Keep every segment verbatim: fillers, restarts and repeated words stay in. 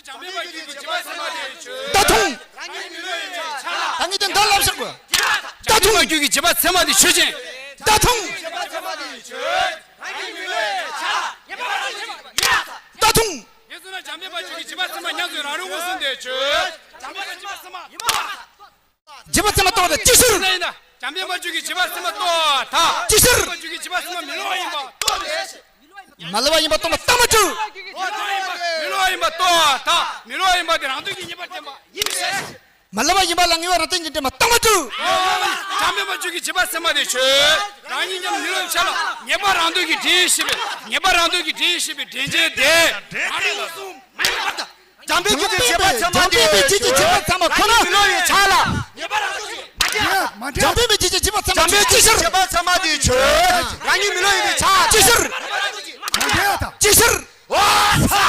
འཇམ་དཔལ་དཔལ་རྒྱུད་ཀྱི་བྱེད་པ་ཚད་མ་དེ་ཆོས་ཅན། ད་ཐུང་། རང་གི་མི་ལུས་ཡིན་པའི་ཆ་ལ། ད་ངས་དེ་འདི་ལབ་བཞག་གོ། ད་ཐུང་། འཇམ་དཔལ་དཔལ་རྒྱུད་ཀྱི་བྱེད་པ་ཚད་མ་དེ་ཆོས་ཅན། ད་ཐུང་། བྱེད་པ་ཚད་མ་དེ་ཆོས། རང་གི་མི་ལུས་ཡིན་པའི་ཆ་ལ་ངེས་པ་རང་བཞིན་ཡིན་པ་ཡིན་ཡ། ད་ཐུང་། ངས་གསུངས་ན་འཇམ་དཔལ་དཔལ་རྒྱུད་ཀྱི་བྱེད་པ་ཚད་མ་ཉམས་སུ་རང་རིག་ངོ་སྲུང་དེ་ཆོས། འཇམ་དཔལ་དཔལ་བྱེད་པ་ཚད་མ་ཡིན་པ། བྱེད་པ་ཚད་མ་རྟོགས་པ་དང་ཅི་ཕྱིར། ཡིན་ན་ཡིན་ན། འཇམ་དཔལ་དཔལ་རྒྱུད་ཀྱི་བྱེད་པ་ཚད་མ་རྟོགས་པར་ཐལ། ཅི་ཕྱིར། འཇམ་དཔལ་དཔལ་རྒྱུད་ཀྱི་བྱེད་པ་ཚད་མ་མི་སླུ་བ་ཡིན་པ་རྟོགས་པས། མི་སླུ་བ་ཡིན་པ་རྟོགས་པ་རྟགས་མ་གྲུབ། མི་སླུ་བ་ཡིན་པ་རྟོགས་པར་ཐལ། མི་སླུ་བ་ཡིན་པ་དེ་རང་དོན་གྱི་ངེས་པར་བསྟན་པ་ཡིན་པས། མི་སླུ་བ་ཡིན་པ་ལ་ངེས་པ་རང་དོན་གྱི་འདྲེན་པ་རྟགས་མ་གྲུབ། འཇམ་དཔལ་དཔལ་རྒྱུད་ཀྱི་བྱེད་པ་ཚད་མ་དེ་ཆོས་རང་ཉིད་ཀྱང་མི་སླུ་བའི་ཆ་ལ་ངེས་པ་རང་དོན་གྱི་འདྲེན་ཡིན་ཞེས་པའི་ངེས་པ་རང་དོན་གྱི་འདྲེན་ཡིན་ཞེས་པའི་འདྲེན་བྱེད་དེ་རང་རིག་ངོ་སྲུང་མ་ཡིན་པར་ཐལ། འཇམ་དཔལ་རྒྱུད་ཀྱི་བྱེད་པ་ཚད་མ་དེ། འཇམ་དཔལ་དཔལ་རྒྱུད་ཀྱི་བྱེད་པ་ཚད་མ་ཁོ་ན། རང་ཉིད་མི་སླུ་བའི་ཆ་ལ། ངེས་པ་རང་དོན་གྱི་མ་འདྲེས། མ་འདྲེས། འཇམ་དཔལ་དཔལ་རྒྱུད་ཀྱི་བྱེད་པ་ཚད་མ་དེ་ཅི་ཕྱིར། འཇམ་དཔལ་དཔལ་རྒྱུད་ཀྱི་བྱེད་པ་ཚད་མ་དེ་ཆོས་རང་ཉིད་མི་སླུ་ཡིན་པའི་ཆ། ཅི་ཕྱིར། མ་འདྲེས་དང་། ཅི་ཕྱིར། ཨོ་ཚ།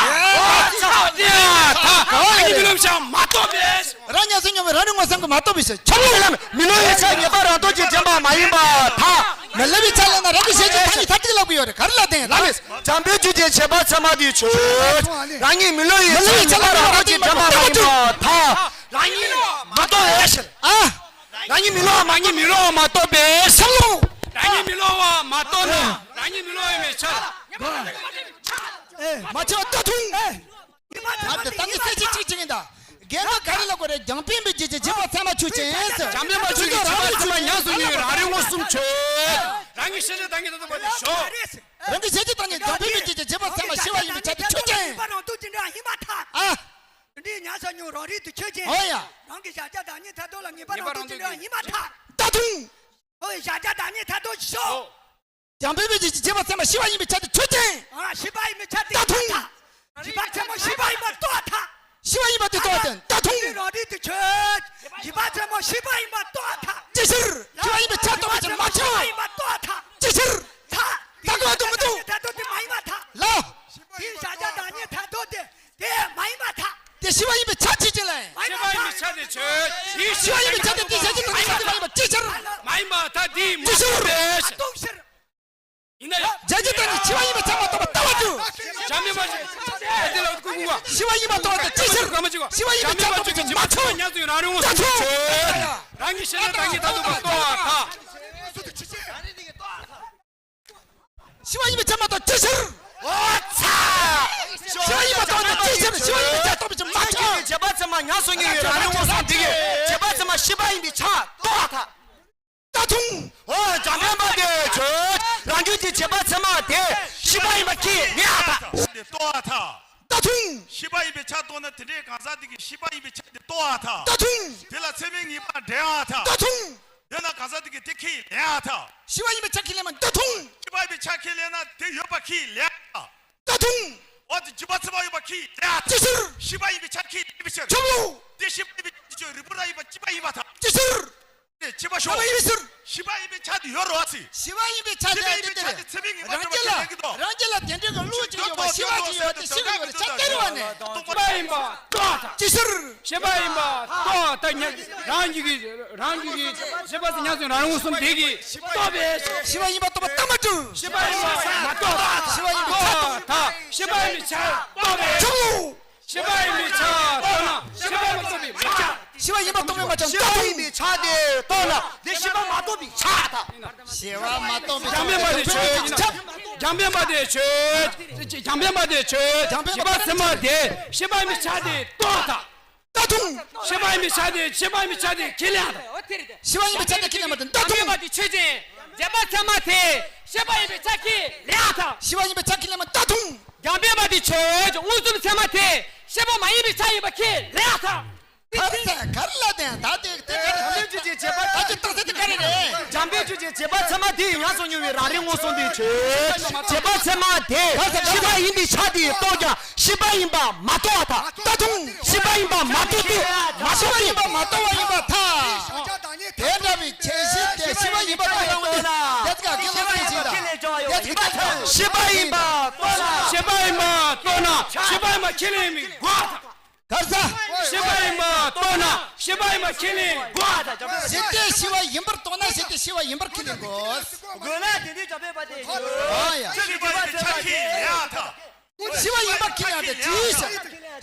ཨོ་ཚ། དེ་ཡང་ཐ། རང་ཉིད་མི་སླུ་བའི་ཆ་མ་རྟོགས་པས། རང་ཉམས་སུ་མྱོང་བའི་རང་རིག་ངོ་སྲུང་གིས་མ་རྟོགས་པའི་ཕྱིར། ཁྱབ་ལ་མི་སླུ་ཡི་ཆ་ངེས་པ་རང་དོན་གྱི་འདྲེན་པ་མ་ཡིན་པར་ཐལ། མི་སླུ་བའི་ཆ་ལ་ན་རང་གི་ཤེས་བྱའི་ཐ་སྙད་མཐར་ཐུག་ལབ་ཀྱི་ཡོད་རེད། ག་རེ་ལབ་དེ་ལབ་མེད། འཇམ་དཔལ་རྒྱུད་ཀྱི་བྱེད་པ་ཚད་མ་དེ་ཆོས་རང་ཉིད་མི་སླུ་ཡི་ཆ་ངེས་པ་རང་དོན་གྱི་འདྲེན་པ་མ་ཡིན་པར་ཐལ། རང་ཉིད་མ་རྟོགས་པའི་ཕྱིར། ཨ། རང་ཉིད་མི་སླུ་བ་མ་ཉིད་མི་སླུ་བ་མ་རྟོགས་པའི་ཕྱིར། རང་ཉིད་མི་སླུ་བ་མ་རྟོགས་ན་རང་ཉིད་མི་སླུ་བ་ཡིན་པའི་ཕྱིར། ཨེ་མ་ཆེ་བ་ད་ཐུང་། ཨེ། ད་ད་ད་ནི་གསལ་བྱེད་གཅིག་བྱེད་ཀྱིན་ད། རྒན་ལགས་ག་རེ་ལབ་དགོས་རེད། འཇམ་དཔལ་དཔལ་རྒྱུད་ཀྱི་བྱེད་པ་ཚད་མ་ཆོས་ཅན། འཇམ་དཔལ་དཔལ་རྒྱུད་ཀྱི་བྱེད་པ་ཚད་མ་ཉམས་སུ་མྱོང་བའི་རང་རིག་ངོ་སྲུང་ཆོས། རང་གི་ཤེས་བྱ་བདག་ཉིད་མཐར་ཐུག་པ་དེ་ཞོག་རང་གི་ཤེས་བྱ་བདག་ཉིད་འཇམ་དཔལ་དཔལ་རྒྱུད་ཀྱི་བྱེད་པ་ཚད་མ་ཤེས་པ་ཡིན་པའི་ཆ་དེ་ཆོས་ཅན། ཨ། འདི་ཉམས་སུ་མྱོང་རང་རིག་ཏུ་ཆོས་ཅན། ཨོ་ཡ། རང་གི་གཞལ་བྱ་བདག་ཉིད་མཐར་ཐུག་ལ་ངེས་པ་རང་དོན་གྱི་འདྲ་བ་ཡིན་པར་ཐལ། ད་ཐུང་། ཨོ་ཡ། གཞལ་བྱ་བདག་ཉིད་མཐར་ཐུག་ཤོག་འཇམ་དཔལ་དཔལ་རྒྱུད་ཀྱི་བྱེད་པ་ཚད་མ་ཤེས་པ་ཡིན་པའི་ཆ་དེ་ཆོས་ཅན། ཨ། ཤེས་པ་ཡིན་པའི་ཆ་དེ་ད་ཐུང་། ཤེས་པ་ཚད་མ་ཤེས་པ་ཡིན་པར་རྟོགས་པར་ཐལ། ཤེས་པ་ཡིན་པ་དེ་རྟོགས་པ་དེ་ད་ཐུང་། རང་རིག་ཏུ་ཆོས། ཤེས་པ་ཚད་མ་ཤེས་པ་ཡིན་པར་རྟོགས་པར་ཐལ། ཅི་ཕྱིར། ཤེས་པ་ཡིན་པའི་ཆ་རྟོགས་པ་ཅན་མ་ཤེས་པ་ཡིན་པར་རྟོགས་པར་ཐལ། ཅི་ཕྱིར། ཐལ། ད་གོ་དུ་མི་འདུག་མཐར་ཐུག་དེ་མ་ཡིན་པར་ཐལ། ལ། དེའི་གཞལ་བྱ་བདག་ཉིད་མཐར་ཐུག་དེ་དེ་མ་ཡིན་པར་ཐལ། དེ་ཤེས་པ་ཡིན་པའི་ཆ་ཆོས་ཅན་ལ། ཤེས་པ་ཡིན་པའི་ཆ་དེ་ཆོས། དེའི་ཤེས་པ་ཡིན་པའི་ཆ་དེ་དེའི་གཞལ་བྱ་བདག་ཉིད་མཐར་ཐུག་མ་ཡིན་པ་ཅི་ཕྱིར། མ་ཡིན་པར་ཐལ། དེ་མ་ཅི་ཕྱིར། རྟོགས་ཕྱིར། ཡིན་ན་ཡང་། གཞལ་བྱ་བདག་ཉིད་ཤེས་པ་ཡིན་པའི་ཆ་མ་རྟོགས་པར་ལྟ་བ་དུ། བྱ་མིན་པ་ཞིག་དེ་ལ་ཀུ་ཀུ་བ། ཤེས་པ་ཡིན་པ་རྟོགས་པ་དེ་ཅི་ཕྱིར། ཤེས་པ་ཡིན་པའི་ཆ་རྟོགས་པའི་ཕྱིར་མ་ཆོག་ཉམས་སུ་རང་རིག་ངོ་སྲུང་ཆོས། རང་གི་ཤེས་བྱ་བདག་ཉིད་མཐར་ཐུག་པ་རྟོགས་པར་ཐལ། ཤེས་པ་ཡིན་པའི་ཆ་མ་རྟོགས་ཅི་ཕྱིར། ཨོ་ཚ། ཤེས་པ་ཡིན་པ་རྟོགས་ན་ཅི་ཕྱིར། ཤེས་པ་ཡིན་པའི་ཆ་རྟོགས་པའི་ཕྱིར་མ་ཆོག་བྱེད་པ་ཚད་མ་ཉམས་སུ་མྱོང་བའི་རང་རིག་ངོ་སྲུང་དེ་གིས་བྱེད་པ་ཚད་མ་ཤེས་པ་ཡིན་པའི་ཆ་རྟོགས་པར་ཐལ། ད་ཐུང་། ཨོ་འཇམ་དཔལ་དཔལ་དེ་ཆོས། རང་རྒྱུད་ཀྱི་བྱེད་པ་ཚད་མ་དེ་ཤེས་པ་ཡིན་པ་ཁས་ལེན་ཡང་ཐལ། རྟོགས་པར་ཐལ། ད་ཐུང་། ཤེས་པ་ཡིན་པའི་ཆ་རྟོགས་ན་དེ་འདྲའི་གང་ཟག་དེ་གིས་ཤེས་པ་ཡིན་པའི་ཆ་དེ་རྟོགས་པར་ཐལ། ད་ཐུང་། དེ་ལ་ཚད་མའི་ངེས་པ་འདྲེན་པར་ཐལ། ད་ཐུང་། དེས་ན་གང་ཟག་དེ་གིས་དེ་ཁས་ལེན་ཡང་ཐལ། ཤེས་པ་ཡིན་པའི་ཆ་ཁས་ལེན་མ་ད་ཐུང་། ཤེས་པ་ཡིན་པའི་ཆ་ཁས་ལེན་ན་དེ་ཡོད་པ་ཁས་ལེན་ཡང་ཐལ། ད་དུང་། འོ་དེ་བྱེད་པ་ཚད་མ་ཡོད་པ་ཁས་ལེན་ཡང་ཐལ། ཅི་ཕྱིར། ཤེས་པ་ཡིན་པའི་ཆ་ཁས་ལེན་པའི་ཕྱིར། ཁྱོད་ལོ། དེ་ཤེས་པ་ཡིན་པའི་ཆ་དེ་ཆོས་རིག་པ་རང་ཡིན་པ་གཅིག་པ་ཡིན་པར་ཐལ། ཅི་ཕྱིར། དེ་ཤེས་པ་ཤོག་ཤེས་པ་ཡིན་པའི་ཕྱིར། ཤེས་པ་ཡིན་པའི་ཆ་དེ་ཡོད་རེད་བ་སི། ཤེས་པ་ཡིན་པའི་ཆ་དེ་དེ་དེ་རེད། རང་རྒྱུད་ལ་རང་རྒྱུད་ལ་དེ་འདྲའི་གི་བློ་གཅིག་ཡོད་པ་ཤེས་པ་གཅིག་ཡོད་དེ་ཤེས་པ་ཡོད་རེད་ཆ་དེ་རེད་བ་ནས། ཤེས་པ་ཡིན་པ་རྟོགས་ཐལ། ཅི་ཕྱིར། ཤེས་པ་ཡིན་པ་རྟོགས་ཐལ། ཉ་རང་རྒྱུད་ཀྱི་རང་རྒྱུད་ཀྱི་ཤེས་པ་ཟེར་ཉམས་སུ་རང་རིག་ངོ་སྲུང་དེ་གིས་རྟོགས་པའི་ཕྱིར། ཤེས་པ་ཡིན་པ་རྟོགས་པ་ལྟ་མ་གྲུབ། ཤེས་པ་ཡིན་པ་མ་རྟོགས་ཐལ། ཤེས་པ་ཡིན་པའི་ཆ་རྟོགས་ཐལ། ཤེས་པ་ཡིན་པའི་ཆ་རྟོགས་པའི་ཕྱིར། ཤེས་པ་ཡིན་པའི་ཆ་རྟོགས་ན་ཤེས་པ་མ་རྟོགས་པའི་མ་ཆགས། ཤེས་པ་ཡིན་པ་རྟོགས་པའི་མ་ཆགས། ཤེས་པ་ཡིན་པའི་ཆ་དེ་རྟོགས་ན་དེ་ཤེས་པ་མ་རྟོགས་པའི་ཆ་དང་། ཤེས་པ་མ་རྟོགས་པའི་ཆ། འཇམ་དཔལ་དཔལ་དེ་ཆོས། འཇམ་དཔལ་དཔལ་དེ་ཆོས། འཇམ་དཔལ་དཔལ་དེ་ཆོས། འཇམ་དཔལ་དཔལ་དེ་ཆོས། བྱེད་པ་ཚད་མ་དེ་ཤེས་པ་ཡིན་པའི་ཆ་དེ་རྟོགས་དང་། ད་དུང་། ཤེས་པ་ཡིན་པའི་ཆ་དེ་ཤེས་པ་ཡིན་པའི་ཆ་དེ་ཁས་ལེན་དང་། ཤེས་པ་ཡིན་པའི་ཆ་དེ་ཁས་ལེན་མ་དང་ད་དུང་། འཇམ་དཔལ་དཔལ་དེ་ཆོས་ཅན། བྱེད་པ་ཚད་མ་དེ་ཤེས་པ་ཡིན་པའི་ཆ་ཁས་ལེན་དང་། ཤེས་པ་ཡིན་པའི་ཆ་ཁས་ལེན་མ་ད་དུང་། འཇམ་དཔལ་དཔལ་དེ་ཆོས་མངོན་སུམ་ཚད་མ་དེ་ཤེས་པ་མ་ཡིན་པའི་ཆ་ཡིན་པ་ཁས་ལེན་དང་། གར་ས་གར་ལ་དེ་ད་དེ་དེ་གར་ལ་དེ་ད་དེ་རྟགས་གསལ་དེ་ག་རེ་རེད། འཇམ་དཔལ་ཆོས་ཅན། བྱེད་པ་ཚད་མ་དེ་ཡིས་ཉམས་སུ་མྱོང་བའི་རང་རིག་མངོན་སུམ་དེ་ཆོས། བྱེད་པ་ཚད་མ་དེ་ཤེས་པ་ཡིན་པའི་ཆ་དེ་རྟོགས་ཀྱང་ཤེས་པ་ཡིན་པ་མ་རྟོགས་པར་ཐལ། ད་དུང་། ཤེས་པ་ཡིན་པ་མ་རྟོགས་ཏེ། མ་ཤེས་པ་ཡིན་པ་མ་རྟོགས་པ་ཡིན་པར་ཐལ། དེ་འདྲ་བའི་ཁྱད་གཞི་དེ་ཤེས་པ་ཡིན་པ་མ་རྟོགས་པ་དེ་དེ་ཚོ་ག་གེ་ལ་ཚོ་ཞིག་དང་། དེ་ཚོ་ག་ཤེས་པ་ཡིན་པ་རྟོགས་ན། ཤེས་པ་ཡིན་པ་རྟོགས་ན་ཤེས་པ་ཡིན་པ་ཁས་ལེན་མི་དགོས། གར་ས། ཤེས་པ་ཡིན་པ་རྟོགས་ན་ཤེས་པ་ཡིན་པ་ཁས་ལེན་དགོས། ཞེས་དེ་ཤེས་པ་ཡིན་པར་རྟོགས་ན་ཞེས་དེ་ཤེས་པ་ཡིན་པར་ཁས་ལེན་དགོས། དགོས་ན་དེ་འདྲའི་འཇམ་དཔལ་དཔལ་དེ། ཨ་ཡ། ཤེས་པ་ཡིན་པའི་ཆ་ཁས་ལེན་ཡང་ཐལ། ཤེས་པ་ཡིན་པར་ཁས་ལེན་ཡང་ཐལ། ཅིའི་ཕྱིར།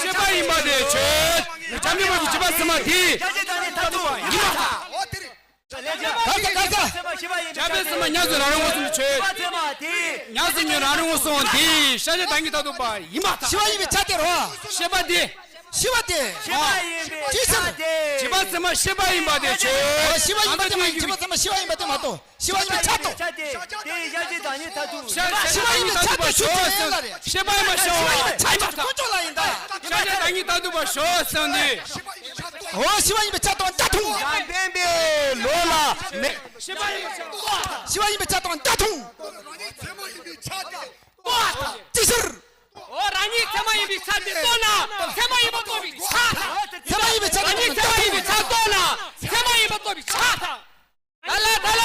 ཤེས་པ་ཡིན་པ་དེ་ཆོས། བྱམས་པའི་བུ་གི་བྱེད་པ་ཚད་མ་དེ། ཡིན་པ་དང་། ག་ས་ག་ས། བྱམས་པའི་ཚད་མ་ཉམས་སུ་ལ་རིང་བ་གསུམ་དེ་ཆོས། ཉམས་སུ་ལ་རིང་བ་གསུམ་དེ་ཤེས་བྱ་བདག་ཉིད་མཐར་ཐུག་པ་ཡིན་པ་དང་། ཤེས་པ་ཡིན་པའི་ཆ་དེ་རོ། ཤེས་པ་དེ། ཤེས་པ་དེ། ཅི་ཕྱིར། བྱེད་པ་ཚད་མ་ཤེས་པ་ཡིན་པ་དེ་ཆོས། ཤེས་པ་ཡིན་པ་དེ་མ་ཡིན། བྱེད་པ་ཚད་མ་ཤེས་པ་ཡིན་པ་དེ་མ་གཏོགས། ཤེས་པ་ཡིན་པའི་ཆ་དོ། ཤེས་པ་ཡིན་པའི་ཆ་དོ་ཤོད་ཅེས་ལ་རེད། ཤེས་པ་ཡིན་པའི་ཆ་དོ་ཀུན་སྤྱོད་ལ་ཡིན་ད། ཤེས་བྱ་བདག་ཉིད་མཐར་ཐུག་པ་ཞོག་གསུངས་ཏེ། འོ་ཤེས་པ་ཡིན་པའི་ཆ་དོ་འདྲ་མཐོང་། ཡང་བསྟན་པའི་ལོ་ལ་མེ། ཤེས་པ་ཡིན་པའི་ཆ་དོ་འདྲ་མཐོང་། ཅི་ཕྱིར། འོ་རང་ཉིད་ཚད་མ་ཡིན་པའི་ཆ་དེ་རྟོགས་ན་ཚད་མ་ཡིན་པ་རྟོགས་པའི་ཆ་དང་། ཚད་མ་ཡིན་པའི་ཆ་རང་ཉིད་ཚད་མ་ཡིན་པའི་ཆ་རྟོགས་ན་ཚད་མ་ཡིན་པ་རྟོགས་པའི་ཆ་དང་། ད་ལ་ད་ལ།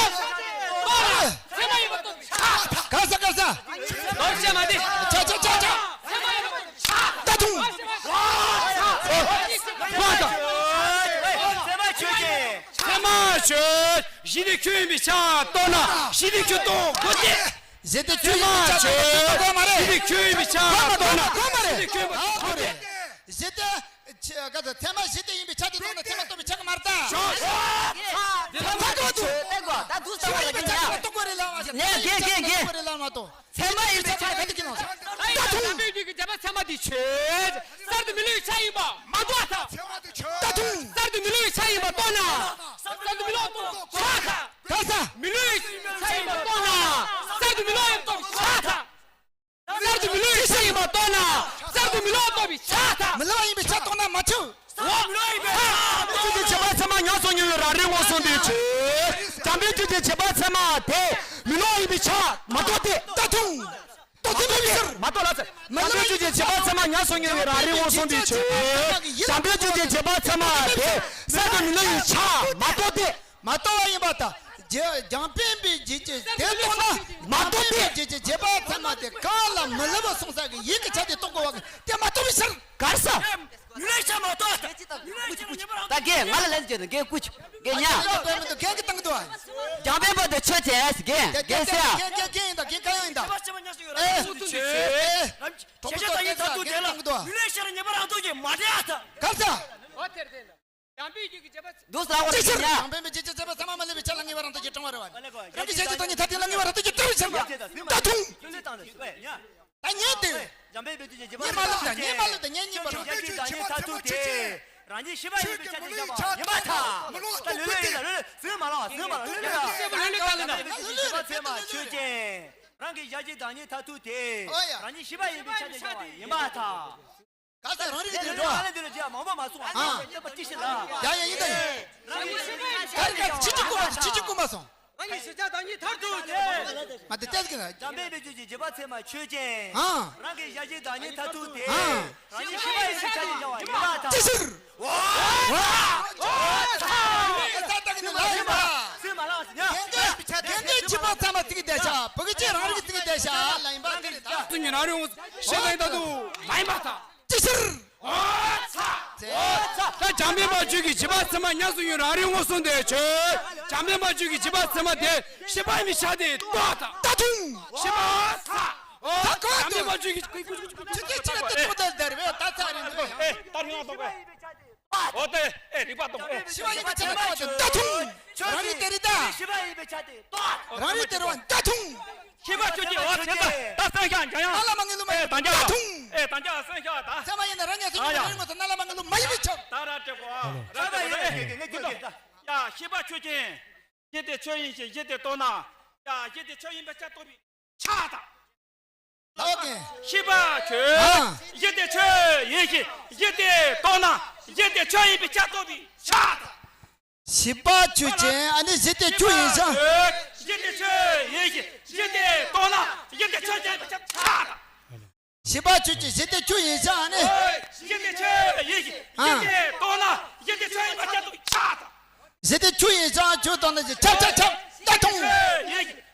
ཚད་མ་ཡིན་པ་རྟོགས་པའི་ཆ་དང་། ག་ས་ག་ས། ལོག་བཤད་མ་དེ། ཆ་ཆ་ཆ་ཆ། ཚད་མ་ཡིན་པ་རྟོགས་པའི་ཆ་དང་། ད་དུང་། ཚད་མ་ཆོས་ཅན། ཚད་མ་ཆོས། གཞི་དེ་ཁྱོད་ཡིན་པའི་ཆ་རྟོགས་ན་གཞི་དེ་ཁྱོད་རྟོགས་དགོས་ཏེ། གཞི་དེ་ཁྱོད་ཡིན་པའི་ཆ་དེ་རྟོགས་དགོས་མ་རེད། གཞི་དེ་ཁྱོད་ཡིན་པའི་ཆ་རྟོགས་ན་གཞི་དེ་ཁྱོད་ཡིན་པ་རྟོགས་དགོས་ཏེ། གཞི་དེ། ཆ་ག་ཚ་ཚད་མ་གཞི་དེ་ཡིན་པའི་ཆ་དེ་རྟོགས་ན་ཚད་མ་རྟོགས་པའི་ཆ་ག་མ་རེད་ད། ཚད་མ་རྟོགས་དུས། ད་དུས་ཚང་བ་ལ་གི་ཉ། རྟོགས་དགོས་རེད་ལ་མ་ཟེར། ནས་རྒན་རྒན་རྒན། རྟོགས་དགོས་རེད་ལ་མ་གཏོགས། ཚད་མ་ཡིན་པའི་ཆ་ག་དེ་གི་ནང་། ད་དུང་། བྱམས་པའི་རྒྱུད་ཀྱི་བྱེད་པ་ཚད་མ་དེ་ཆོས། གསར་དུ་མི་བསླུ་བའི་ཆ་ཡིན་པ་མ་རྟོགས་ད། ད་དུང་། གསར་དུ་མི་བསླུ་བའི་ཆ་ཡིན་པ་རྟོགས་ན། གསར་དུ་མི་བསླུ་བ་རྟོགས་ཆོག་ད། ག་ས། མི་བསླུ་བའི་ཆ་ཡིན་པ་རྟོགས་ན། གསར་དུ་མི་བསླུ་བ་ཡིན་པ་རྟོགས་ཆོག་ད། གསར་དུ་མི་བསླུ་བའི་ཆ་ཡིན་པ་རྟོགས་ན། གསར་དུ་མི་བསླུ་བ་རྟོགས་པའི་ཆ་ད། མི་བསླུ་བ་ཡིན་པའི་ཆ་རྟོགས་ན་མ་ཆོག་གསར་དུ་མི་བསླུ་བ་ཡིན་པའི་ཆ། བྱམས་པའི་རྒྱུད་ཀྱི་བྱེད་པ་ཚད་མ་ཉམས་སུ་མྱོང་བའི་རང་རིག་ངོ་སོང་དེ་ཆོས། བྱམས་པའི་རྒྱུད་ཀྱི་བྱེད་པ་ཚད་མ་དེ་མི་བསླུ་བ་ཡིན་པའི་ཆ་མ་རྟོགས་ཏེ། ད་དུང་། རྟོགས་ཏེ་མི་ཕྱིར། མ་རྟོགས་ལ་ཟེར། བྱམས་པའི་རྒྱུད་ཀྱི་བྱེད་པ་ཚད་མ་ཉམས་སུ་མྱོང་བའི་རང་རིག་ངོ་སོང་དེ་ཆོས། བྱམས་པའི་རྒྱུད་ཀྱི་བྱེད་པ་ཚད་མ་དེ་གསར་དུ་མི་བསླུ་བའི་ཆ་མ་རྟོགས་ཏེ། མ་རྟོགས་པ་ཡིན་པ་དང་། རྒྱ་རྒྱང་འཕེན་པའི་རྒྱུད་ཀྱི་དེ་རྟོགས་ན་མ་རྟོགས་པའི་རྒྱུད་ཀྱི་བྱེད་པ་ཚད་མ་དེ་གང་ལ་མི་སླུ་བ་སོང་ས་གི་ཡིད་ཀྱི་ཆ་དེ་རྟོགས་དགོས་པ་གི་དེ་མ་རྟོགས་པའི་ཕྱིར་གར་ས། མི་ལས་བྱ་མ་གཏོགས། ད་རྒན་ང་ལ་ལན་བྱེད་དང་རྒན་ཀུ་ཅི་རྒན་ཉ། རྒན་གི་བཏང་འདུག་རྒྱང་འཕེན་པ་དེ་ཆོས་ཅན་རྒན་རྒན་ཟེར་ཡ། རྒན་རྒན་ཡིན་ད་རྒན་ག་ཡང་ཡིན་ད། ཨེ། ཨེ། གྲོགས་པོ་ཚོ་རྒན་ཟེར་རྒན་གི་བཏང་འདུག་མི་ལས་བྱ་ཉེས་པ་རང་ཐོག་གི་མ་བསྒྲལ་ད། གར་ས། འོ་དེར་དེ་ལ། འཇམ་པའི་རྒྱུད་ཀྱི་བྱེད་པ། འདུག་ཟེར་བ་ཅི་ཕྱིར་ཡ། འཇམ་དཔལ་མི་ཇི་ཅི་ཚད་པ་ཚད་མ་མ་ལུས་པའི་ཆ་ལ་ངེས་པ་རང་ཐོག་གི་དྲང་བ་རེད་བ། རང་གི་ཞལ་གྱི་བདག་ཉིད་ཐ་དད་ལ་ངེས་པ་རང་ཐོག་གི་དྲང་བའི་ཕྱིར་ཡ། ད་དུང་། ད་ཉན་དེ། འཇམ་དཔལ་མི་ཇི་ཅི་བྱེད་པ་ཉན་མ་ལོག་དང་ཉན་མ་ལོག་དང་ཉན་གཉིས་པ་རང་། ཞལ་གྱི་བདག་ཉིད་མཐར་ཐུག་དེ། རང་ཉིད་ཤེས་པ་ཡིན་པའི་ཆ་དེ་བཞག་པ་ཡིན་པར་ཐལ། ད་ལུས་ལུས་ཡིན་ད་ལུས་ལུས་ཟིན་མ་ལོག་ཟིན་མ་ལོག་ལུས་ལུས་ད། ལུས་ལུས་ད་ལུས་ད། བྱེད་པ་ཚད་མ་ཆོས་ཅན། རང་གི་ཞལ་གྱི་བདག་ཉིད་མཐར་ཐུག་དེ། རང་ཉིད་ཤེས་པ་ཡིན་པའི་ཆ་དེ་བཞག་པ་ཡིན་པར་ཐལ། ག་ས་རང་རིག་འདི་འགྲོ། ཨ་ལེ་འདི་ལ་རྗེས་མང་པོ་མ་སོང་ཨ། ཨ། ཡ་ཡ་ཡིན་ད་ཡིན། ད་རིག་ཆི་ཆི་ཀུ་མ་སོང་ཆི་ཆི་ཀུ་མ་སོང་། ང་ཡི་ཤེས་བྱ་བདག་ཉིད་མཐར་ཐུག་སྟེ། མ་དེ་ལྟས་ཀྱི་ན། འཇམ་དཔལ་མི་ཇི་ཅི་བྱེད་པ་ཚད་མ་ཆོས་ཅན། ཨ། རང་གི་ཞལ་གྱི་བདག་ཉིད་མཐར་ཐུག་སྟེ། ཨ། རང་ཉིད་ཤེས་པ་ཡིན་པའི་ཆ་ནས་བཞག་པ་ཡིན་པར་ཐལ། ཅི་ཕྱིར། ཝ། ཝ། ཝ། ས་བདག་ཉིད་ལ་ཡིན་པ། སེམས་མ་ལ་ཟིན་ཡ། རྒན་རྒན་རྒན་གྱི་བྱེད་པ་ཚད་མ་ཚིག་གི་བསྡད་བྱ། བུ་གི་ཅི་རང་རིག་ཚིག་གི་བསྡད་བྱ་ལ་ཡིན་པ་དེ་རེད་ད། ཚུལ་ཉིད་རང་རིག་ཤེས་པ་ཡིན་མཐར་ཐུག་མ་ཡིན་པར་ཐལ། ཅི། ཕྱིར། ཨོ་ཚ། ཨོ་ཚ། ད་འཇམ་དཔལ་དཔལ་ཆོས་ཀྱི་བྱིས་པ་ཚད་མ་ཉམས་སུ་མྱོང་རང་རིག་མངོན་སུམ་དེ་ཆོས། འཇམ་དཔལ་དཔལ་ཆོས་ཀྱི་བྱིས་པ་ཚད་མ་དེ་ཤེས་པ་ཡིན་པའི་ཆ་དེ་རྟོགས་དང་། ད་དུང་། ཤེས་པ་ཚ། ཨོ། ད་གོ་འཇམ་དཔལ་དཔལ་ཆོས་ཀྱི་ཆུ་ཚོད་ཆུ་ཚོད་ཆུ་ཚོད་ཆུ་ཚོད་ཆུ་ཚོད་ཆུ་ཚོད་ཆུ་ཚོད། ཨོ་དེ་ཨེ་རིག་པ་གཏོང་ཨེ། ཤེས་པ་ཡིན་པའི་ཆ་དེ་ད་དུང་། རང་རིག་དེ་རིག་ད། ཤེས་པ་ཡིན་པའི་ཆ་དེ་རྟོགས། རང་རིག་དེ་རིག་པ་ད་དུང་། ཤེས་པ་ཆོས་ཅན། འོ་བྱས་ཙང་ད་སེམས་ཤ་འཇམ་དབྱངས། ཨ་ལ་མ་ངེ་ལུ་མ་ཨེ་ད་འཇམ་ད་དུང་། ཨེ་ད་འཇམ་སེམས་ཤ་ད། ཚད་མ་ཡིན་ན་རང་ཉམས་སུ་མྱོང་བའི་རང་རིག་མངོན་སུམ་ན་ལ་མ་ངེ་ལུ་མ་ཡིན་པའི་ཆ། ད་ར་སྤྲད་གོ་ཨ། ཚད་མ་ཡིན་ན་ངེ་ངེ་ངེ་ངེ་ངེ་ད། ཡ་ཤེས་པ་ཆོས་ཅན། གཞི་དེ་ཆོས་ཡིན་ཞིང་གཞི་དེ་རྟོགས་ན། ཡ་གཞི་དེ་ཆོས་ཡིན་པའི་ཆ་རྟོགས་པའི་ཆ་དང་། ལགས་ཀྱི། ཤེས་པ་ཆོས། ཨ། གཞི་དེ་ཆོས་ཡིན་ཞིང་གཞི་དེ་རྟོགས་ན་གཞི་དེ་ཆོས་ཡིན་པའི་ཆ་རྟོགས་པའི་ཆ་དང་། ཤེས་པ་ཆོས་ཅན། ཨ་ནི་གཞི་དེ་ཆོས་ཡིན་ཞིང་། གཞི་དེ་ཆོས་ཡིན་ཞིང་གཞི་དེ་རྟོགས་ན་གཞི་དེ་ཆོས་ཅན་ཡིན་པའི་ཆ་དང་། ཤེས་པ་ཆོས་ཅན། གཞི་དེ་ཆོས་ཡིན་ཞིང་། ཨ་ནི། གཞི་དེ་ཆོས་ཡིན་ཞིང་གཞི་དེ་རྟོགས་ན་གཞི་དེ་ཆོས་ཡིན་པའི་ཆ་རྟོགས་པའི་ཆ་དང་། གཞི་དེ་ཆོས་ཡིན་ཞིང་ཆོས་རྟོགས་ན་ཆ་ཆ་ཆ་ད་དུང་།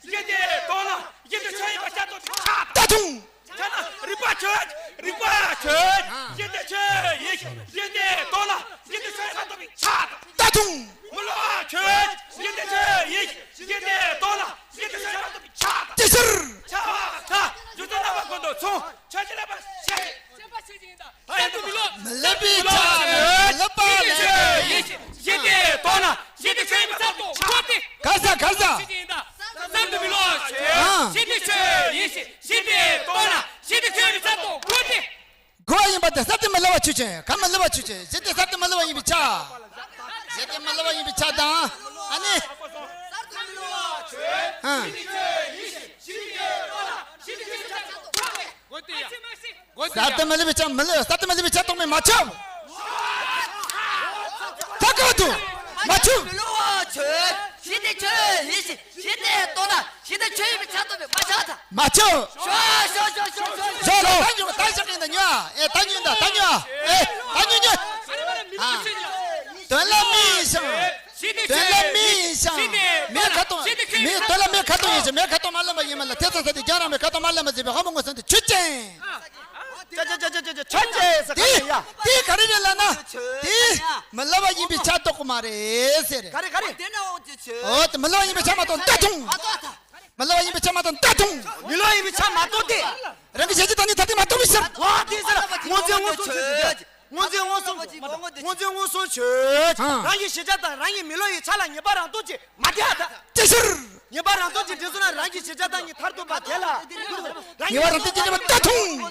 གཞི་དེ་རྟོགས་ན་གཞི་དེ་ཆོས་ཡིན་པའི་ཆ་རྟོགས་པའི་ཆ་དང་། ད་དུང་། ཆ་ན་རིག་པ་ཆོས། རིག་པ་ཆོས། གཞི་དེ་ཆོས་ཡིན་ཞིང་གཞི་དེ་རྟོགས་ན་གཞི་དེ་ཆོས་ཡིན་པ་རྟོགས་པའི་ཆ་དང་། ད་དུང་། མི་སླུ་བ་ཆོས། གཞི་དེ་ཆོས་ཡིན་ཞིང་གཞི་དེ་རྟོགས་ན་གཞི་དེ་ཆོས་ཡིན་པ་རྟོགས་པའི་ཆ་དང་། དེ་ཕྱིར། ཆ་ཚ། རྒྱུ་མཚན་རྣམ་པ་ཀུན་ཏུ་མཚུངས། ཆོས་ཅན། རྣམ་པ་ཤེས། མི་སླུ་བའི་ཆ། མི་སླུ་བ་ལས། གཞི་དེ་རྟོགས་ན་གཞི་དེ་ཆོས་ཡིན་པའི་ཆ་རྟོགས་དགོས་ཏེ། ག་ས་ག་ས། བསམ་དུ་མི་སླུ་བ་ཆོས། ཨ། གཞི་དེ་ཆོས་ཡིན་ཞིང་གཞི་དེ་རྟོགས་ན་གཞི་དེ་ཆོས་ཡིན་པའི་ཆ་རྟོགས་དགོས་ཏེ། དགོས་པ་ཡིན་པ་དེ་བསམ་དུ་མི་སླུ་བ་ཆོས་ཅན། ག་མི་སླུ་བ་ཆོས་ཅན། གཞི་དེ་བསམ་དུ་མི་སླུ་བ་ཡིན་པའི་ཆ། གཞི་དེ་མི་སླུ་བ་ཡིན་པའི་ཆ་དང་། ཨ་ནི། ཨ། བསམ་དུ་མི་སླུ་བའི་ཆ། མི་སླུ་བསམ་དུ་མི་སླུ་བའི་ཆ་རྟོགས་མིན་མ་ཆོག་ད་ག་དུ་མ་ཆོག་མི་སླུ་བ་ཆོས། གཞི་དེ་ཆོས་ཡིན་ཞིང་གཞི་དེ་རྟོགས་ན་གཞི་དེ་ཆོས་ཡིན་པའི་ཆ་རྟོགས་པས་མ་ཆགས་ད། མ་ཆོག་ཞོ་ཞོ་ཞོ་ཞོ་ཞོ། ད་ཉོ་ད་ཞོ་ཉོ་ད་ཉོ་ཨེ་ད་ཉོ་ད་ད་ཉོ་ཨེ་ད་ཉོ་ཉོ། ཨ། དོན་ལ་མི་ཡིན་ཞིང་། དོན་ལ་མི་ཡིན་ཞིང་། མེ་ཁ་ཏོང་། མེ་དོན་ལ་མེ་ཁ་ཏོང་ཡིན་ཞིང་མེ་ཁ་ཏོང་མ་ལོན་པ་ཡིན་མ་ལ་དེ་ཚོ་ས་དེ་རྒྱང་རིང་མེ་ཁ་ཏོང་མ་ལོན་པ་ཟེར་བའི་དབང་པོ་མངོན་སུམ་དེ་ཆོས་ཅན། ཆོས་ཅན་ཟེར་ག་རེ་ཡ། དེ་ག་རེ་རེད་ལབ་ན། དེ་མི་སླུ་བ་ཡིན་པའི་ཆ་རྟོགས་གི་མ་རེད་ཟེར། ག་རེ་ག་རེ། འོ་དེ་མི་སླུ་བ་ཡིན་པའི་ཆ་མ་རྟོགས་ད་ཐུང་། མི་སླུ་བ་ཡིན་པའི་ཆ་མ་རྟོགས་ད་ཐུང་། མི་སླུ་བ་ཡིན་པའི་ཆ་མ་རྟོགས་ཏེ། རང་གི་གཞལ་བྱ་དང་ནི་ཐ་དད་མ་རྟོགས་པའི་ཕྱིར། ཨ་དེ་ཟེར་མངོན་རྫས་མངོན་སུམ་ཆོས་ཅན། མངོན་རྫས་མངོན་སུམ། མངོན་རྫས་མངོན་སུམ་ཆོས་ཅན། ཨ། རང་གི་གཞལ་བྱ་དང་རང་གི་མི་སླུ་བའི་ཆ་ལ་ངེས་པ་རང་སྟོབས་ཀྱིས་མ་དེ་ཨ་ད། དེ་ཕྱིར། ངེས་པ་རང་སྟོབས་ཀྱིས་འདྲེན་སོང་ན་རང་གི་གཞལ་བྱ་དང་ནི་མཐར་ཐུག་པ་དེ་ལ། ངེས་པ་རང་སྟོབས་ཀྱིས་འདྲེན་པ་ད་ཐུང་།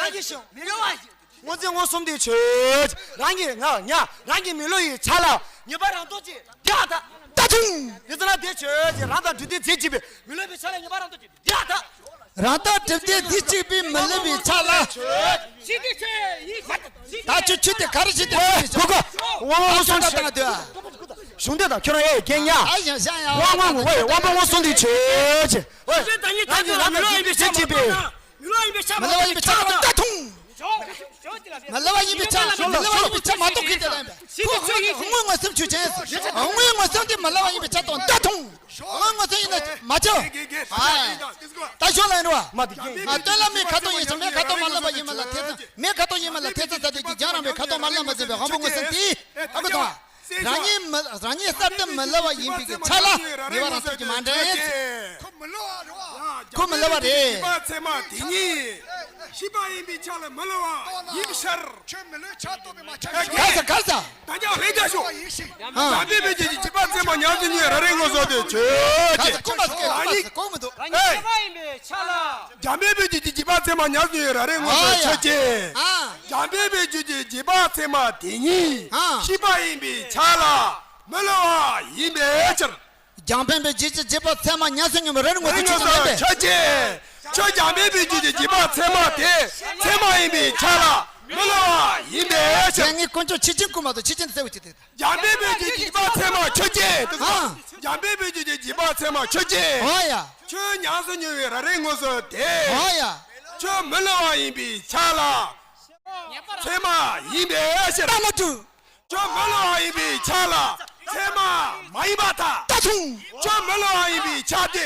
རང་གི་གཞལ་མི་སླུ་བ། མངོན་རྫས་མངོན་སུམ་དེ་ཆོས་ཅན། རང་གི་ང་ང་རང་གི་མི་སླུ་བའི་ཆ་ལ་ངེས་པ་རང་སྟོབས་ཀྱིས་དེ་ཨ་ད། ད་ཐུང་། དེ་ཚོ་ན་དེ་ཆོས་ཅན། རང་དང་འབྲེལ་ལྡན་རྫས་གཅིག་པའི་མི་སླུ་བའི་ཆ་ལ་ངེས་པ་རང་སྟོབས་ཀྱིས་དེ་ཨ་ད། རང་དང་གྲུབ་མཐའི་དེ་གཅིག་པའི་མི་སླུ་བའི་ཆ་ལ། ད་ཆོས་ཆོས་དེ་ག་རེ་བྱེད་དེ་ཆོས་ཀྱི་ཆ། དབང་པོ་མངོན་སུམ་ཆོས། གཞུང་འདི་དང་ཁྱོད་རང་ཨེ་རྒན་ཉ། ཨ་ཡང་ཤ་ཡང་། དབང་པོ་ངོ་བོས་དབང་པོ་མངོན་སུམ་དེ་ཆོས་ཅན། ཨོ། རང་གི་རང་གི་རང་གི་རང་གི་རྗེས་པའི། མི་སླུ་བ་ཡིན་པའི་ཆ་ད་ཐུང་། མི་སླུ་བ་ཡིན་པའི་ཆ། མི་སླུ་བ་ཡིན་པའི་ཆ་མ་རྟོགས་མཁན་དེ་ལ་ཡིན་པས། ཁོ་དབང་མངོན་སུམ་ཆོས་ཅན། དབང་མངོན་སུམ་དེ་མི་སླུ་བ་ཡིན་པའི་ཆ་དང་ད་ཐུང་། དབང་མངོན་སུམ་ཡིན་ན་མ་ཆོག་ད་ཞོར་ལ་ཡིན་རོ། ང་སྟོན་ལ་མེ་ཁ་ཏོང་ཡིན་ཞིང་མེ་ཁ་ཏོང་མ་ལོན་པ་ཡིན་མ་ལ་ཐེ་ཚོམ། མེ་ཁ་ཏོང་ཡིན་མ་ལ་ཐེ་ཚོམ་ཟ་དེ་ཀྱི་རྒྱང་རིང་མེ་ཁ་ཏོང་མ་ལོན་པ་ཟེར་བའི་དབང་པོ་མངོན་སུམ་དེ། ཨ་ཁུ་དང་། རང་ཉིད་མི་རང་ཉིད་གསར་དུ་མི་སླུ་བ་ཡིན་པའི་གི་ཆ་ལ་ངེས་པ་རང་སྟོབས་ཀྱིས་མ་འདྲེན། ཁོ་མི་སླུ་བ་རེད། ཁོ་མི་སླུ་བ་རེད། ཤེས་པ་ཡིན་པའི་ཆ་ལ་མི་སླུ་བ་ཡིན་ཕྱིར། ཁྱོད་མི་སླུ་བའི་ཆ་རྟོགས་པས་མ་ཆགས། ག་ས་ག་ས། ད་ཀྱང་ལྷན་རྒྱས་ཤོག་ཨ། འཇམ་དཔལ་དཔལ་ཆོས་ཀྱི་བྱིས་པ་ཚད་མ་ཉམས་སུ་མྱོང་བའི་རང་རིག་མངོན་སུམ་དེ་ཆོས་ཅན། ག་ས་གོ་མ་ས་གོ་མ་ས་གོ་མི་འདུག་ཨེ། འཇམ་དཔལ་དཔལ་ཆོས་ཀྱི་བྱིས་པ་ཚད་མ་ཉམས་སུ་མྱོང་བའི་རང་རིག་མངོན་སུམ་ཆོས་ཅན། ཨ། འཇམ་དཔལ་དཔལ་ཆོས་ཀྱི་བྱིས་པ་ཚད་མ་དེ་ཉིད་ཨ། ཤེས་པ་ཡིན་པའི་ཆ་ལ་མི་སླུ་བ་ཡིན་པའི་ཕྱིར། འཇམ་དཔལ་དཔལ་ཆོས་ཀྱི་བྱིས་པ་ཚད་མ་ཉམས་སུ་མྱོང་བའི་རང་རིག་མངོན་སུམ་ཆོས་ཅན། ཁྱོད་འཇམ་དཔལ་དཔལ་ཆོས་ཀྱི་བྱིས་པ་ཚད་མ་དེ་ཚད་མ་ཡིན་པའི་ཆ་ལ་མི་སླུ་བ་ཡིན་པའི་ཕྱིར། ངས་དཀོན་མཆོག་ཆོས་ཅན་སྐུ་མ་གཏོགས་ཆོས་ཅན་དུ་གསལ་བོ་ཅིག་དེ། འཇམ་དཔལ་དཔལ་གྱི་བྱིས་པ་ཚད་མ་ཆོས་ཅན། ཨ། འཇམ་དཔལ་དཔལ་གྱི་བྱིས་པ་ཚད་མ་ཆོས་ཅན། ཨོ་ཡ། ཁྱོད་ཉམས་སུ་མྱོང་བའི་རང་རིག་མངོན་སུམ་དེ། ཨོ་ཡ། ཁྱོད་མི་སླུ་བ་ཡིན་པའི་ཆ་ལ། ཚད་མ་ཡིན་པའི་ཕྱིར། ལྟ་མ་གྲུབ། ཁྱོད་མི་སླུ་བ་ཡིན་པའི་ཆ་ལ། ཚད་མ་མ་ཡིན་པར་ཐལ། ད་ཐུང་། ཁྱོད་མི་སླུ་བ་ཡིན་པའི་ཆ་དེ་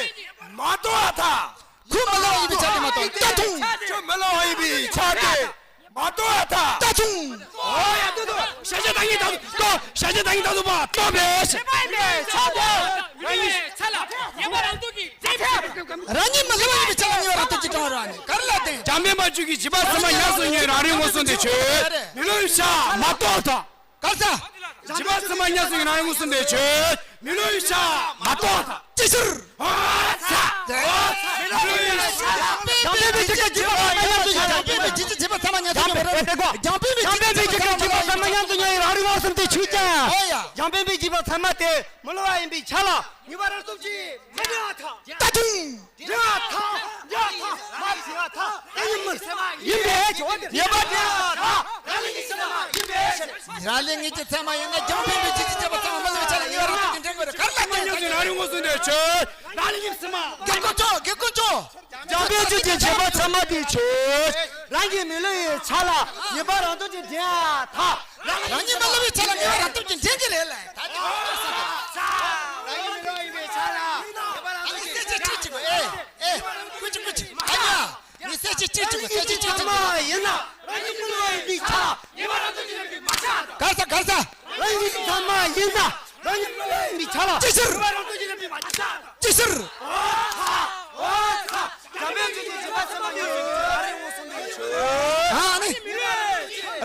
མ་རྟོགས་པར་ཐལ། ཁོ་མི་སླུ་བ་ཡིན་པའི་ཆ་དེ་མ་རྟོགས། ད་ཐུང་། ཁྱོད་མི་སླུ་བ་ཡིན་པའི་ཆ་དེ། མ་རྟོགས་པར་ཐལ། ད་དུང་། ཨོ་ཡ་ཏོ་ཏོ། ཤ་ཤ་ད་ཉིད་ད་དུ་ཏོ། ཤ་ཤ་ད་ཉིད་ད་དུ་པ་ཏོ་བེ་ཤ། རང་ཉིད་མི་ལོ་ཡི་ཆ་ལ་ངེས་པ་རང་སྟོབས་ཀྱིས་འདྲེན་ཐལ། རང་ཉིད་མི་ལོ་ཡི་ཆ་ལ་ངེས་པ་རང་སྟོབས་ཀྱིས་འདྲེན་པར་བྱ་ནི་ག་རེ་ལ་བརྟེན། འཇམ་དཔལ་མ་བཅོས་ཀྱི་བྱིས་པ་ཚད་མ་ཉམས་སུ་མྱོང་བའི་རང་རིག་མངོན་སུམ་དེ་ཆོས་མི་ལོ་ཡི་ཆ་མ་རྟོགས་ཐལ། ག་རེ་ཟེར། བྱིས་པ་ཚད་མ་ཉམས་སུ་མྱོང་བའི་རང་རིག་མངོན་སུམ་དེ་ཆོས་མི་ལོ་ཡི་ཆ་མ་རྟོགས་ཐལ། ཅི་ཕྱིར། ཨོ་ཚ། ཨོ་ཚ། མི་ལོ་ཡི་ཆ། འཇམ་དཔལ་མི་བཅོས་ཀྱི་བྱིས་པ་ཚད་མ་ཉམས་སུ་མྱོང་བའི། འཇམ་དཔལ་མི་བཅོས་ཀྱི་བྱིས་པ་ཚད་མ་ཉམས་སུ་མྱོང་བའི། འཇམ་དཔལ་མི་བཅོས་ཀྱི་བྱིས་པ་ཚད་མ་ཉམས་སུ་མྱོང་བའི་རང་རིག་མངོན་སུམ་དེ་ཆོས་ཀྱང་། ཨོ་ཡ། འཇམ་དཔལ་མི་བཅོས་ཀྱི་བྱིས་པ་ཚད་མ་དེ་མི་ལོ་བ་ཡིན་པའི་ཆ་ལ་ངེས་པ་རང་སྟོབས་ཀྱིས་མི་འདྲ་བ་དང་། ད་དུང་། འདྲ་བ་དང་། འདྲ་བ་དང་། མ་འདྲ་བ་དང་། ད་ཡིན་མིན་ཡིན་པའི་ཆ་ཡིན་པའི་ཆ་ལ་རང་ལས་ངེས་ཀྱི་ཚད་མ་ཡིན་ན་འཇམ་དཔལ་མི་བཅོས་ཀྱི་བྱིས་པ་ཚད་མ་མི་ལོ་བའི་ཆ་ལ་ངེས་པ་རང་སྟོབས་ཀྱིས་འདྲེན་དགོས་རེད། ག་རེ་ལ་བརྟེན། ཉམས་སུ་རང་རིག་མངོན་སུམ་དེ་ཆོས་རང་ལས་ངེས་ཚད་མ། དགེ་དཀོན་མཆོག་དགེ་དཀོན་མཆོག་འཇམ་དཔལ་བཅོས་ཀྱི་བྱིས་པ་ཚད་མ་དེ་ཆོས་རང་གི་མི་ལོ་ཡི་ཆ་ལ་ངེས་པ་རང་སྟོབས་ཀྱིས་འདྲེན་ཡ་ཐལ། རང་ཉིད་མི་ལོ་བའི་ཆ་ལ་ངེས་པ་རང་སྟོབས་ཀྱིས་འདྲེན་གྱི་རེད་ལ། ད་དེ་མི་འདྲ་ས་དེ། རང་ཉིད་མི་ལོ་ཡིན་པའི་ཆ་ལ་ངེས་པ་རང་སྟོབས་ཀྱིས། ཨ་ནི་གསལ་བྱེད་གཅིག་གཅིག་གོ། ཨེ་ཨེ། ཀུ་ཅི་ཀུ་ཅི། ཨ་ཡ། ངས་གསལ་བྱེད་གཅིག་གཅིག་གོ། གསལ་བྱེད་གཅིག་གཅིག་གོ། ཡིན་ན་རང་ཉིད་མི་ལོ་ཡིན་པའི་ཆ་ལ་ངེས་པ་རང་སྟོབས་ཀྱིས་འདྲེན་པའི་མ་ཆགས། ག་རེ་ཟེར། ག་རེ་ཟེར། རང་ཉིད་ཚད་མ་ཡིན་ན་རང་ཉིད་མི་ལོ་ཡིན་པའི་ཆ་ལ། ཅི་ཕྱིར། ངེས་པ་རང་སྟོབས་ཀྱིས་འདྲེན་པའི་མ་ཆགས། ཅི་ཕྱིར། ཨོ་ཚ། ཨོ་ཚ། འཇམ་དཔལ་བཅོས་ཀྱི་བྱིས་པ་ཚད་མ་ཉམས་སུ་མྱོང་བའི་རང་རིག་མངོན་སུམ་དེ་ཆོས། ཨ་ནི།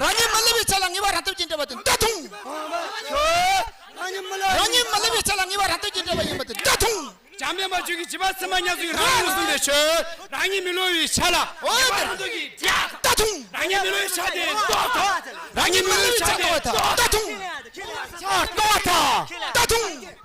རང་ཉིད་མི་ལོ་བའི་ཆ་ལ་ངེས་པ་རང་སྟོབས་ཀྱིས་འདྲེན་པ་དེ་ད་དུང་། རང་ཉིད་མི་ལོ། རང་ཉིད་མི་ལོ་བའི་ཆ་ལ་ངེས་པ་རང་སྟོབས་ཀྱིས་འདྲེན་པ་ཡིན་པ་དེ་ད་དུང་། འཇམ་དཔལ་མ་བཅོས་ཀྱི་བྱིས་པ་ཚད་མ་ཉམས་སུ་མྱོང་བའི་རང་རིག་མངོན་སུམ་དེ་ཆོས། རང་ཉིད་མི་ལོ་བའི་ཆ་ལ་ངེས་པ་རང་སྟོབས་ཀྱིས་འདྲེན་ཐལ། ད་དུང་། རང་ཉིད་མི་ལོ་བའི་ཆ་དེ་རྟོགས་ཐལ། རང་ཉིད་མི་ལོ་བའི་ཆ་དེ་རྟོགས་ཐལ། ད་དུང་། ཆ་རྟོགས་ཐལ། ད་དུང་།